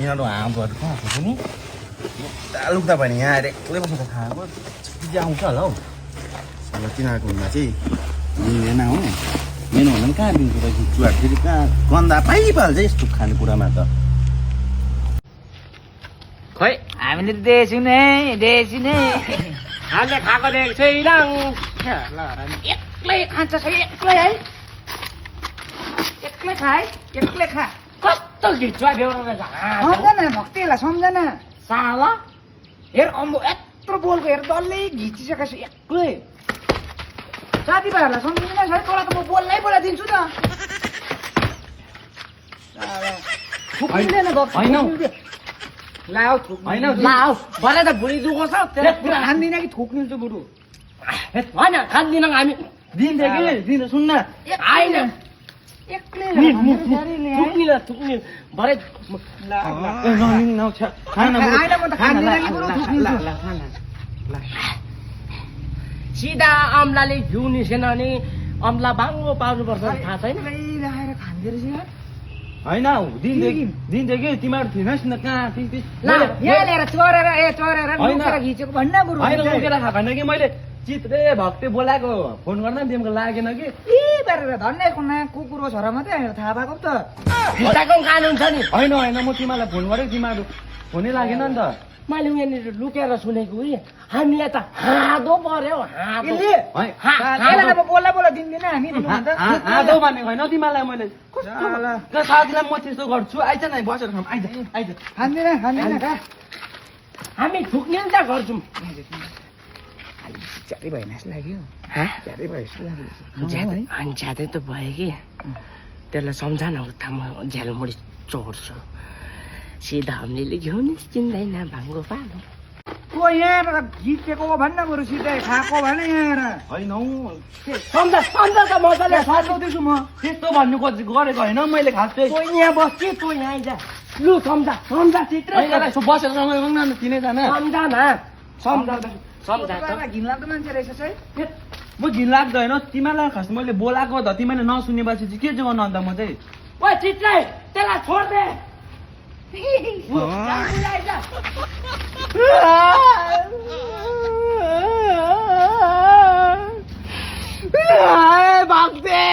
यिनीहरू हामहरू कहाँ छ नि लुक्दा भयो नि यहाँ आएर एक्लै बसेर खाएको बिजी आउँछ होला हौ अब तिनीहरूको हुँदा चाहिँ दिँदैन हो मेन भन्दा पनि कहाँ दिन्छ रहेछ चुहाट फेरि कहाँ गन्दा पाइहाल्छ यस्तो खानेकुरामा त खोइ हामीले देख्छु नै हामीले खाएको देखेको छैनौँ एक्लै खान्छ एक्लै है एक्लै खा है एक्लै खा कस्तो घिच्वा बेहोरा सम्झना भक्तिलाई सम्झना साला हेर अम्बो यत्रो बोलको हेर डल्लै घिचिसकेको छु एक्लै साथीभाइहरूलाई सम्झिँदैन है तँलाई त म बोलाइदिन्छु त भरे त भुँडी दुखोस् खाँदिन कि थुक्निन्छ बुढो होइन खाँदिन हामी दिन सुन्न आइन थुक्ने भरे सिधा अम्लाले घिउ निसेन भने अम्ला बाङ्गो पार्नुपर्छ थाहा छैन होइन दिनदेखि तिमीहरू थिएनस् न कहाँ यहाँ ल्याएर चोरेर घिचेको भन्न बुढो लुकेर खाएको होइन कि मैले चित्रे भक्ते बोलाएको फोन गर्दा तिमीको लागेन कि धन्यको ना कुकुरको छोरा मात्रै थाहा भएको त कान हुन्छ नि होइन म तिमीलाई फोन गरेको तिमीहरू फोनै लागेन नि त मैले उहाँनिर लुकेर सुनेको हामीलाई त हाँदो पर्यो बोला दिँदैन हामी हाँदो भनेको होइन तिमीलाई मैले साथीलाई म त्यस्तो गर्छु आइज न बसेर आइज खाँदैन हामी थुक्ने त गर्छौँ ज्यादै भएन जस्तो लाग्यो ज्यादै भयो जस्तो लाग्यो ज्यादै त भयो कि त्यसलाई सम्झान उता म झ्यालमुडी चोर्छु सिधा हामीले घिउ निस्किँदैन भाङ्गो पालो को यहाँ जितेको भन्न बरु सिधै खाएको भने यहाँ होइन सम्झा त मजाले सम्झाउँदैछु म त्यस्तो भन्नु खोजेको गरेको होइन मैले खास चाहिँ तँ यहाँ बस्छ तँ यहाँ आइज लु सम्झा चित्रै बसेर सँगै तिनैजना सम्झा घिन लाग्दो मान्छे रहेछ है म घिन लाग्दैन तिमीलाई खास मैले बोलाएको त तिमीले नसुनेपछि चाहिँ के चाहिँ गर्नु अन्त म चाहिँ ओ चित्रै त्यसलाई छोड्दे भक्ते